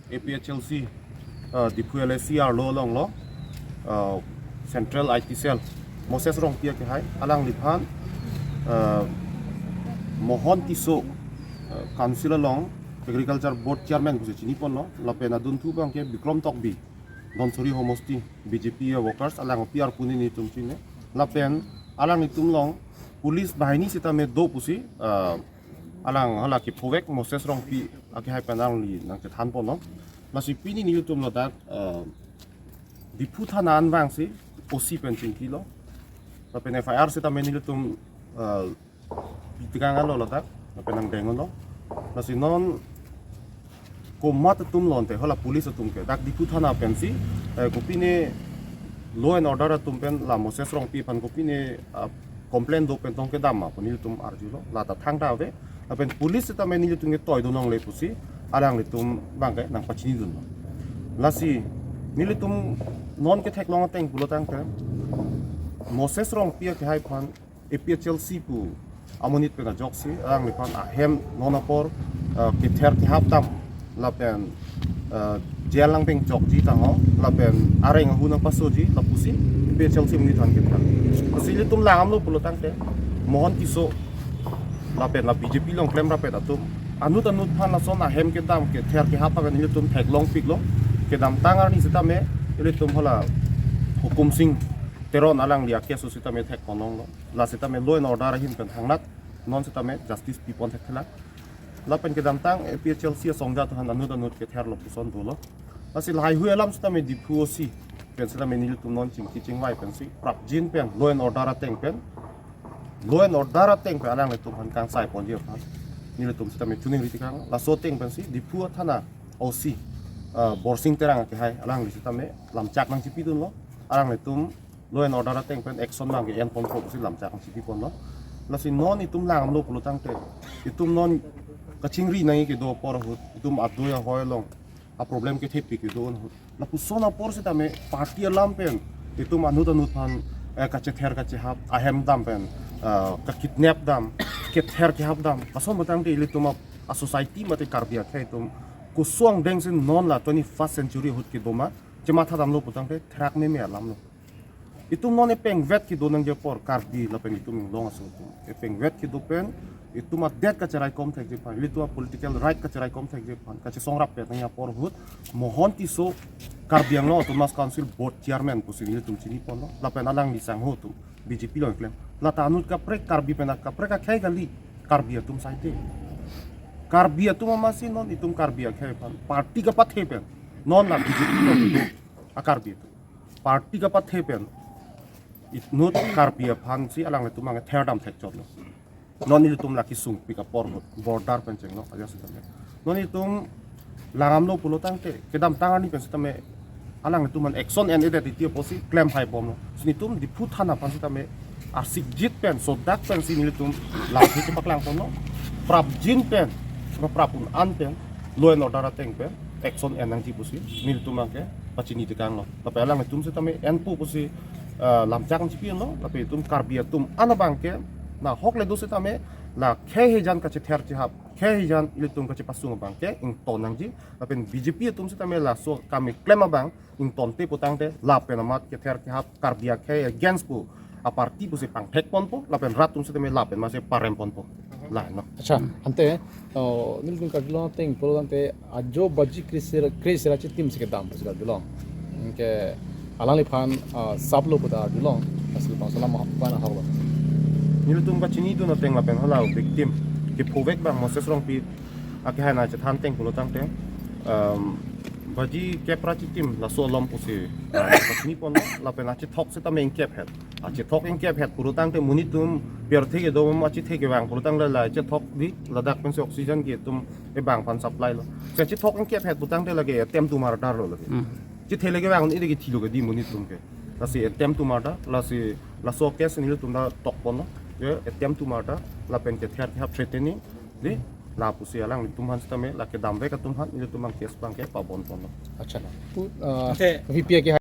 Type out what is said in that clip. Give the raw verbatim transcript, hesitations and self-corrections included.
A P H L C, uh, Diphu L A C arlo along lo, uh, Central I T Cell, Moses Rongpi akehai, alangliphan, uh, Mohon Tisso, uh, Council along Agriculture Board Chairman pusi chiniponlo, lapen adunthu abangke Bikrom Tokbi, Dhansiri Homosti, B J P workers, alang api arpu nelitum chini, lapen alanglitum along police bahini sitame do pusi, uh, alang hala kephovek Moses Rongpi akehai pen alangli nangchethanponlo. Lasi pini nelitum ladak, eh, Diphu thana anvangsi O C pen chingkilo. Lapen F I R sitame nelitum, eh, pitikang alo ladak, lapen nangdenglo. Lasi non komat atum lo ante hala police atum ke dak Diphu thana pensi, eh, kopine law and order atum pen la Moses Rongpi aphan kopine, ah, complaint do pen tong kedam ma pu nelitum arjulo, lata thangta ave, lapen police sitame nelitum ketoidun longle pusi alanglitum abangke nangpachinidunlo. Lasi nelitum non ketheklong ateng pulo tangte Moses Rongpi akehai aphan A P H L C pu amonit pen ajoksi alangliphan ahem non apor, eh, kether kehap dam lapen, eh, jail nangpeng chokji tangho lapen areng ahu nangpasoji lapusi A P H L C amonit aphan kether. Lasi ilitum langdamlo pulo tangte Mohon Tisso lapen la B J P along klemrap-et atum anut anut aphan lason ahem kedam kether kehap akan ilitum theklongpiklo. Kedamtang arni sitame ilitum hala Hukum Sing Teron alangli a-case sitame thekponlonglo. La sitame law and order ahin pen thangnat non sitame justice pipon thekthelang. Lapen kedamtang A P H L C asongja atum aphan anut anut ketherlo puson dolo. Lasi lahai hui alam sitame Diphu O C pen sitame nelitum non chingki chingvai pensi prapjin pen law and order ateng pen, law and order ateng pen alanglitum aphan kangsai ponji aphan nelitum sitame choningri tikang. Laso ateng pensi Diphu thana O C, ah, Borsing Terang akehai alangli sitame lamchak nangchipidunlo. Alanglitum law and order ateng pen action abangke enponpo pusi lamchak nangchipiponlo. Lasi non itum langdamlo pulo tangte itum non kachingri nangji kedo apor ahut itum adui ahoi along a-problem kethepik kedo ahut, lapuson apor sitame party alam pen itum anut anut aphan, eh, kachether kachehap, ahem dam pen, eh, kakidnap dam, kether kehap dam, lason pu tangte ilitum a, a-society mate Karbi akhei atum koson angdengsi non la twenty-first century ahut kedo ma, chematha damlo pu tangte therak meme alamlo. Itum non epengvet kedo nangji apor Karbi lapen itum inglong aso atum. Epengvet kedo pen itum adet kacheraikom thekji aphan, ilitum a-political right kacheraikom thekji aphan, kachesongrap-et nangji apor ahut Mohon Tisso Karbi Anglong Autonomous Council Board Chairman pusi nelitum chiniponlo. Lapen alangli sangho atum B J P along keklem. Lata anut kaprek Karbi pen akaprek akhei kali, Karbi atum saide. Karbi atum amatsi non itum Karbi akhei aphan party kapathe pen non la B J P along kedo a-Karbi atum party kapathe pen inut Karbi aphansi alanglitum abangke therdam thekchotlo. Non ilitum la kesungpik apor ahut border pen chenglo aja sitame. Non itum langdamlo pulo tangte kedamtang arni pen sitame alanglitum aphan action en-edet titi apotsi klemhaibomlo. Si nelitum Diphu thana aphan sitame arsikjit pen sodak pensi nelitum lamthe chepaklangponlo. Prapjin pen, prap un-an pen, law and order ateng pen action en nangji pusi nelitum abangke pachini tikanglo. Lapen alanglitum sitame enpo pusi, eh, lamchak nangchipilo. Lapen itum Karbi atum an abangke nahok le do sitame la khei hijan kachether chehap, khei hijan ilitum kachepasung abangke ington nangji. Lapen B J P atum sitame laso akam keklem abang ingtonte pu tangte lapen amat kether kehap Karbi akhei against pu a-party pusi pangthekponpo, lapen rat atum sitame lapen amatsi paremponpo. La no. Acha, ante, oh, nelitum karjulong ateng pulo tangte ajo baji kre-isi ra, kre-isi ra achitim si kedam pusi karjulong. Anke alangliphan, ah, saplo pu ta arjulong, asli bangso alam aphan ahoklo. Nelitum kachinidun ateng lapen hala victim kephovek abang Moses Rongpi akehai nangchethan ateng pulo tangte, um, baji kep ra achitim laso alom pusi, ah, kachiniponlo, lapen achethok sitame ingkephet. Achethok ingkephet pulo tangte monit atum pirthe kedo ma achethe kevang pulo tangte la chethok di ladak pensi oxygen ke itum ebang aphan supply lo. Si achethok ingkephet pu tangte lake attempt to murder lo lake. Hmm. Chethe le kevang un-e le kethilo ke di monit atum ke. Lasi attempt to murder, lasi laso case nelitum ta tokponlo. Ye attempt to murder, lapen kether kehap threatening, di, lapusi alanglitum aphan sitame, la kedamvek atum aphan, nelitum abang case abangke pabonponlo. Acha. Pu, ah, Ante V P akehai